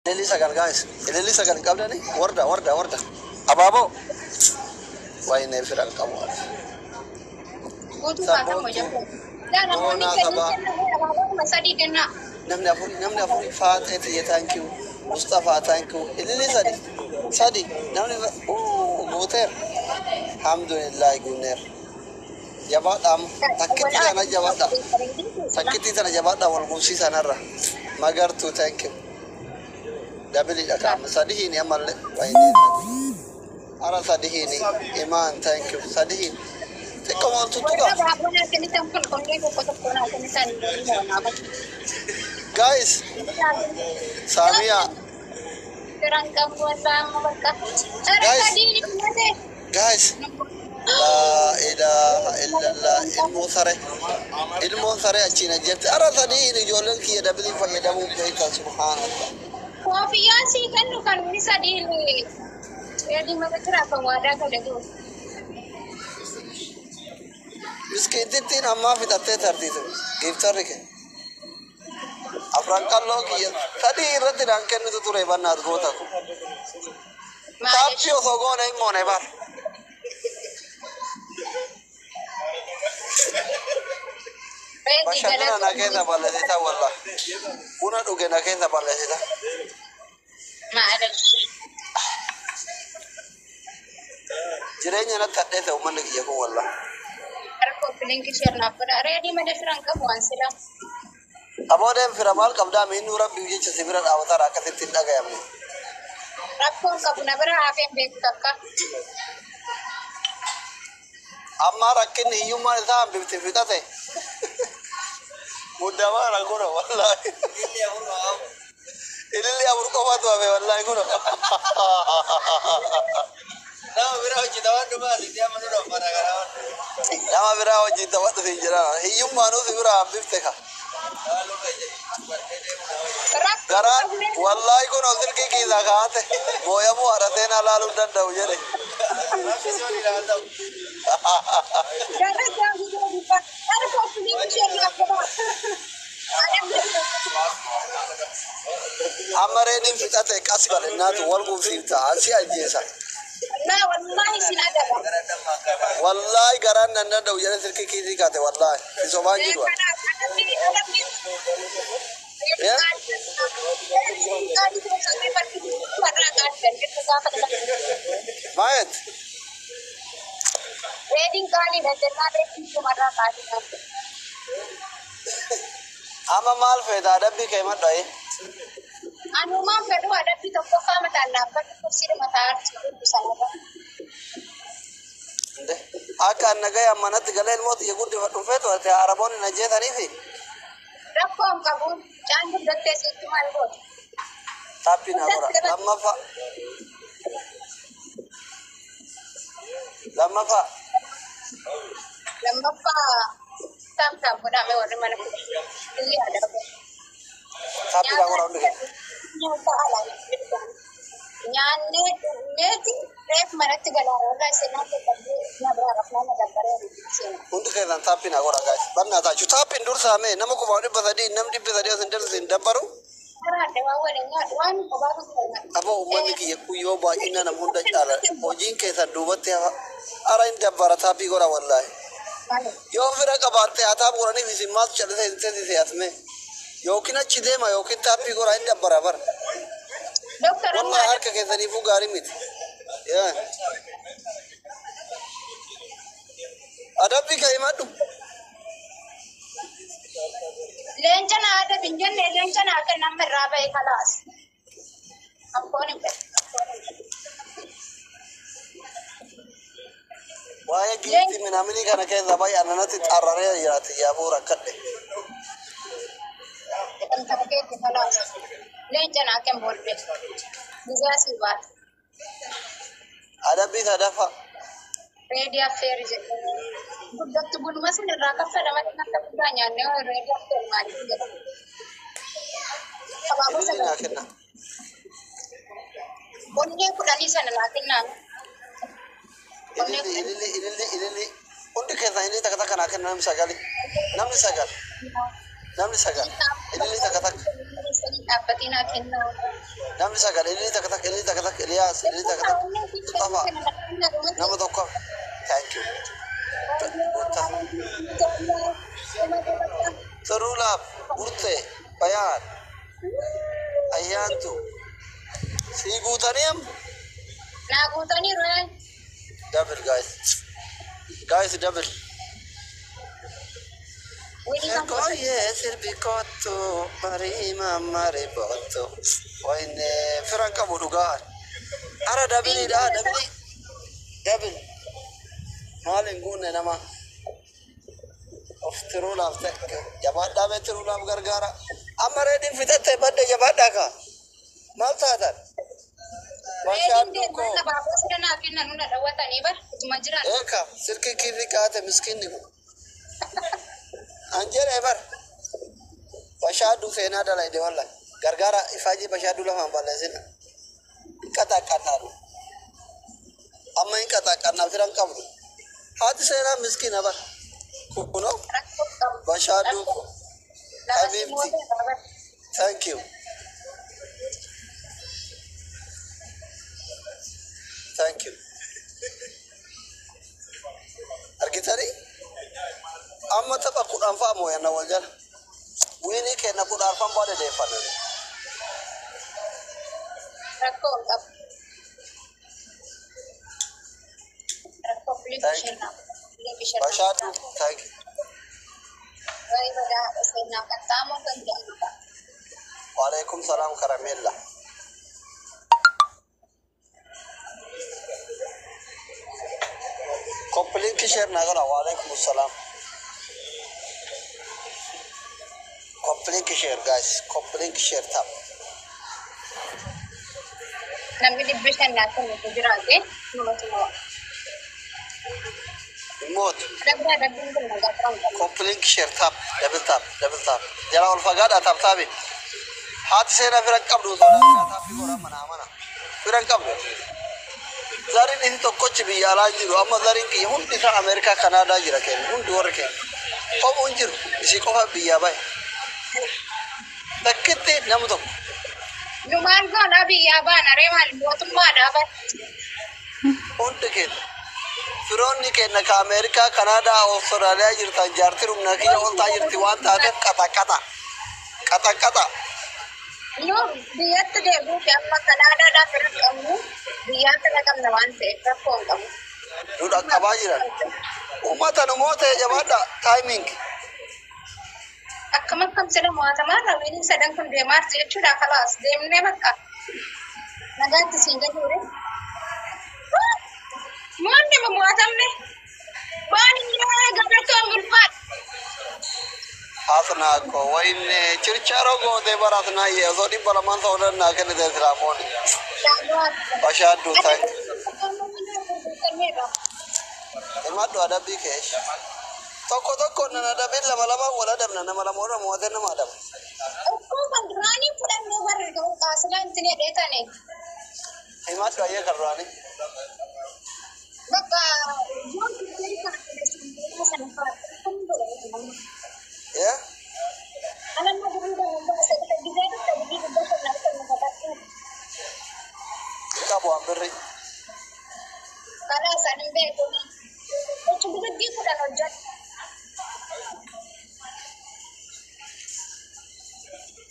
Ililli sagal, guys. Ililli sagal hin qabdani? Warda, warda, warda. Abaaboo. Waayinee firan qabu. Guutuu kaatamu Sabboontuu. jaboo. Laa namoonni Boonaa kennu sabaa. kennu abaaboo sadii kennaa. Namni afur, namni afur. Faaxee tiyya, thank you. Mustafaa, thank you. Ililli sadi. Sadi. Namni guuteera. Alhamdulillah, guuneera. Jabaadha amma. Takkitti sana jabaadha. Takkitti sana jabaadha wal gumsiisanarra. Magartuu, thank you. Dabiliidha kaama. Sadihiini ammallee. Waayinee sadi. Ara sadihiini. Imaan, thank you. Sadihiin. Xiqqoo maaltu Warra tuqa? abaaboo naa kennitan kun qonnee tokko tokko naa kennitan. Guys, Saamiyaa. Firan qabu wallaa amma bakka. Ara Guys. sadii ni ummate. Guys. Laa ilaaha illallah, ilmoo sare. Ilmoon saree achiin ajjeefte. Ara sadiin ijoolleen kiyya dabiliin fayyadamuu beektan, subhaanallah. Koofiyyaan sii kennu kan inni sadiin reedii mata jira kan waadaa gale jiru. Miskiintittiin ammaa fixattee tartiitu. Giiftarri kee. Afran qalloo kiyya sadii irratti naan kennitu ture bannaat goota kun. Taappii osoo goone hin moone bar. Reedii Bashannana na keessa balleessita wallah. Buna dhuge na keessa balleessita. Maalish. Jireenya natti hadheessa uummanni kiyya kun wallah. Harka link share naaf godha. Reedii malee firan qabu waan sila. Aboodeen fira maal qabdaa? Miinnuu rabbiif jecha si bira dhaabataara akkasitti hin dhagayamne. Rakkoon qabu na bira hafeen beeku takka. Amma rakkinni hiyyummaan isaa hambifti fixate. Muddamaara kuna wallahi. Ililli afur qofatu hafe wallahi kuna. Nama bira hojii taphadhu baasitee amma nu dhoffata karaa. Nama biraa wajjin taphadhu siin jedhama. Hiyyummaanuu si bira hambifte ka. Garaan wallahi kun silkii kiisaa kaa'ate mooyamuu haadhatee na laaluu hin danda'u jedhe. Rabbi si waliin haa ta'u. Gara harka link share naaf godha. Amma reediin fixate qas balennaatu wal gumsiifta ansi ajjeesa. Na wallahi sin adaba. Wallahi garaan nan danda'u jedhe silkii kiisii kaate wallahi. Si sobaan jiru. Kanaaf adabbii adabbii. Yeah? Maayet. Reediin qaaliidha jennaan reediin sumarraa qaaliidha. Amma maal feeta? Adabbii kee madhaye. Anumaan fedhu adabbii tokkoffaa mataan dhaabbatu kursiidha mataa arti sanarra. Akka an nagaya manatti galee ilmoo xiyya guddifadhu feetu ati araboonni na jeetaniifi. Rakkoo hin qabu caan guddattee sitti maal goota? Taappii naa godha. Lammaffaa. Lammaffaa. Lammaffaa tap tap godhame warri mana illee adabu. Taappii naa godha hundi keessa. Nyaata alaa nyaannee dhugneeti reef manatti galaa warra seenaa dadhabdee na biraa rafnaa na dabbaree seenaa. Hundi keessan taappii naa godha, guys. Bannaa taachu. Taappiin dursaame nama 1300, namni 300 as hin darse hin dabbaru. Karaadha waan waliin nyaadhu waan kophaa tokko. Aboo uummanni kiyya kun yoo baay'ina nama hunda caala hojiin keessan duubatti hafa. Ara hin dabbara, taappii godha wallaahi. Yoo fira qabaatte haa taap godhaniif isin maaltu callisee hin teessise asme. Yookiin achi deema yookiin taappii godha, hin dabbara bara. Doktor Wallahi harka keessaniifuu gaarii miti. Yaa. Adabbii kee himadhu. Leenca na adabi hin jenne, leenca naa kenna amma irraa ba'e kalaas. Akkoon hin fedhu. Waa'ee giiftii minaaminii kana keessa baay'ee ananatti xarraree jiraate yaabuu rakkadhe. Jedhamta keetti kalaas. Leenca naa kenna booddee. Gizaa sii baata. Adabbii sadaffaa. Reedii affeeri jedhanii. Guddattu bunuma sin irraa kaffala malee nyaata guddaa nyaannee reedii affeeri maaliif jedhama. Abaaboo Ililli naa sana. kenna. Onnee 10 sana naa kennaa. Onnee Ililli 10. Ililli, ililli, ililli. Hundi keessan ililli takka takka naa kenna. Namni sagali. Namni sagal. Namni sagal. Ililli takka takka. Dhaabbatiin haa kennaa. Namni sagal ililii takka takka ililii takka takka Iliyaas ililii takka takka Mustafa nama tokko thank you. Guutaa. Tiruulaaf Burtee Bayaan Ayyaantu sii guutanii amma Naa guutaniiru ee. Double guys. Guys, double. Winii kan Ergoyyee sirbi kottu marii mammari bottu. Wayne firan qabu dhugaan. Ara doubleiidha, double. Double. Maal hin guunne nama. Of tiruulaaf takka. Jabaadhaa mee tiruulaaf gargaara. Amma reediin fixatte badde jabaadhaa kaa. Maal taatan? Reediin Bashaaduu koo. deemaa abaaboo sida naa kennan nuna dhawwatanii bar utuma jiran. Eeka silkii kiirri kaate miskiinni kun. An jedhe bar. Bashaaduu seenaa dalayde wallahi. Gargaara ifaajii bashaaduu lafaan balleessina. Hin qaxaqqannaadhu. Amma hin qaxaqqannaa firan qabdu. Haati seenaa miskiina bar. Kunoo Rakkoo qabu. bashaaduu ko. Lafa si Habibti. mooteera bar. Thank you. Thank you. Argitanii? Amma tapha 10 fa'a mooyanna wal jala. Winii kenna 14 baadhe deeffanna. Rakkoo hin qabu. Rakkoo bilii Thank you. bishannaa. Bilii bishannaa. Bashaaduu thank you. Wayi badaa seenaa qaxxaamuu kan jedhamudha. Waalaikum salaam karameella. Copy link share naa godha. Waalaikum salaam. Copy link share guys. Copy link share tap. Namni 500 naa kennutu jiraate namatu mo'a. Mootu. Dabraa dabbiin kun nagaa turan qabu. Copy link share tap. Double tap. Double tap. Jala ol fagaadhaa tap taabi. Haati seenaa firan qabdu sodaa taappii godha mana mana. Firan qabdu. Zariin inni tokkochi biyya alaa jiru amma zariin kiyya hundi isaa Ameerikaa Kanaadaa jira kenna hundi warri kenna. Qofa hin jiru isii qofa biyyaa bahe. Takkitti nama tokko. Nu maal goonaa biyyaa baana ree maal mootummaadhaa bara. Hundi kenna. Firoonni kenna ka Ameerikaa Kanaadaa Awustiraaliyaa jirtan jaartiin humna kiyya ol taa jirti waan taateef qaxa qaxa. Qaxa qaxa. Nu biyyatti deebi'uuf amma Kanaadaadhaa fira qabnu biyyaa fira qabna waan ta'eef rakkoo hin qabu. Nu dhaqqabaa jiran. Uummata nu mootee jabaadha timing. Akkam akkam sila mo'atamaa irra winiin sadan kun deemaa jirti jechuudha kalaas deemnee bakka nagaatti siin gahuure. Moonni ma mo'atamne waan inni gabatoo ulfaadha. Asnaa ko wayne chirchaaroo gootee bara asnaa yee osoo 200 ta'uu danda'a kennite silaamooni. Bashaaddu thank you. Himadhu adabbii keesh. Tokko tokko nan adabin lama lama wal adabna nama lama warra mo'atee nama adaba. Okkoo kan duraanii fudhannee warri ga'u qaasilaa intinee dheetane. Himadhu ayyee kan duraanii. Bakka yoon dubbee kana sana sana fa'a. Yee? Anamma durii baasa gisee dhufte durii 500 na kennu kadhadhu. Qabu waan birri. Karaa isaanii beeku. Jechuun gurguddii 10 hojjedhu.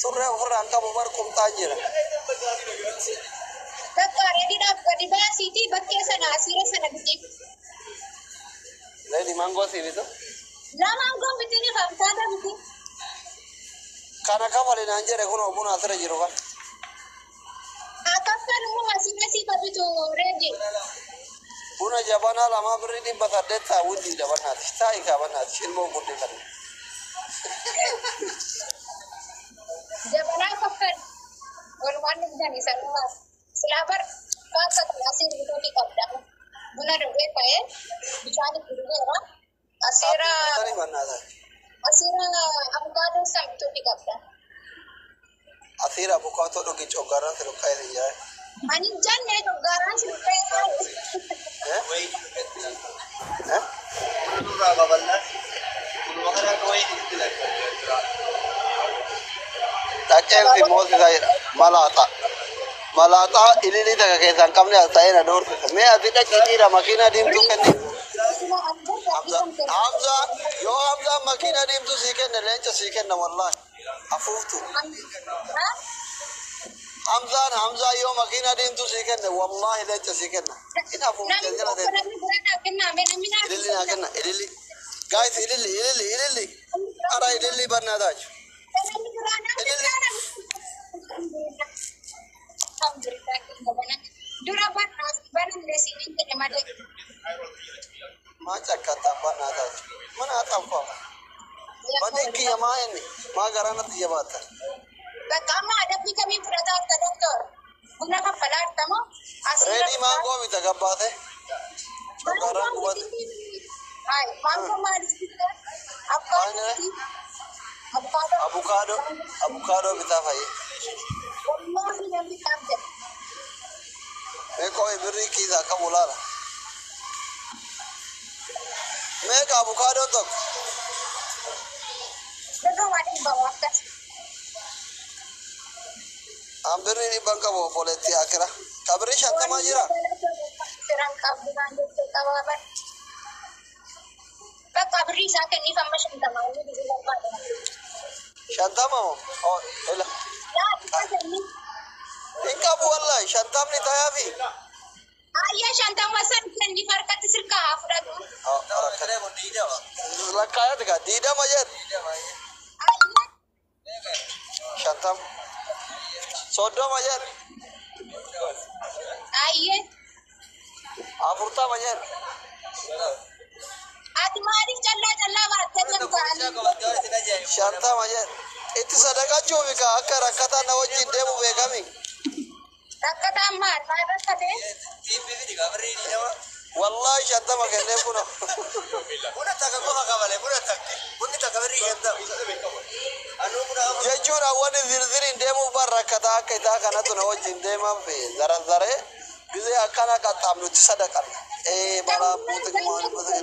Surree ofirraan qabu bar qumxaan jira. Bakka reediidhaaf gadi baasiitii bakkee sana asiira sana bitii. Reedi maangoo sii bitu. Lamaan goon bitiin avocado bitii. Kana kafali naan jedhe kun buna asirra jiru kan. Akaffan immoo asiira sii bitu reedi. Buna jabanaa lama birrii 800 taa wuddii dabanaati. Taa'i kaabanaati. Ilmoo guddifanne. Jabanaa kaffan walumaan dhugdanii sanumaaf. Silaa bar kaasa asiin bituutii qabda. Buna dhugee ka'ee bishaan itti dhugeera. Asiira Taappii bannaata. asiira avocado san bituutii qabda. Asiira abukaatoo dhugi coggaarraan si luqqa'ee si jira. Ani hin jenne coggaarraan si luqqa'ee. Eh? Eh? Nurraa babal'aa. Kunuma kana akka wayii itti lakkifatu. Dhaqeen si moosisa jedha. Malaaxaa. Malaaxaa ililii takka keessaa hin qabne as ta'ee na doorsisa. Mee ati dhaqii dhiira makiinaa diimtuu kenni. Hamza, Hamza, yoo Hamzaan makiinaa diimtuu sii kenne leenca sii kenna wallaahi. Afuuftu. Hamzaan Hamzaa yoo makiinaa diimtuu sii kenne wallaahi leenca sii kenna. In afuufte Namni jala tokko teette. namni bira naa kennaa mee namni naa Ililli naa kenna. kenna ililli. Guys ililli ililli ililli. Ara ililli bannaa taaju. Namni biraa namni Ililli. biraa namni. Alhamdulillah kenna. Dura barnaas banamne siin jedhe malee. Maa cakkataan bannaa taaju. Mana haxanfama. Badii kiyya maa inni maa garaa natti jabaata. Bakka amma adabbii kamiin fudhataa jirta doktor? Buna kaffalaa jirta moo? Asirra Reedii maangoo bita gabbaate. Coggaarraan gubate. Ay, maangoo maaliif bitaa? Maal Abukaadoo. Abukaadoo abukaadoo bitaa fayyee. Wallahi namni qabde. Mee qo'i birrii kiisaa qabu laala. Meeqa abukaadoon tokko? Birruma 100 akkas. An birrii 100 qabu obboleettii akira. Ka birrii 50 jira? Siran qabdu naan jettee qabaaban. Bakka birrii isaa kenniif amma 50 inni birrii barbaada. 50 moo? Oh, ila. Yaa isaa kenniif. Hin qabu wallahi 50 tayaafi. Ayyaa 50 san kenniif harkatti sirkaa haa fudhatu. Oh, lakkaayati ka 20 jedhu. Ayyaa 50. 30 jedhu. ayyee. 40 jedhu. Ati maaliif callaa callaa baattee deemta? 50 jedhu. Itti sadaqachuufi ka akka rakkataa na wajjin deemu beekami. Rakkataan maal? Maal rakkate? Wallahi 50 kennee kuno. Jechuun hawwanni zirziriin deemuuf bar rakkataa akka isaa kanatu na wajjin deemaa fi zarazzaree bizee akkana qaxxaamnutti sadaqanna. Ee balaa buuti maal buuti.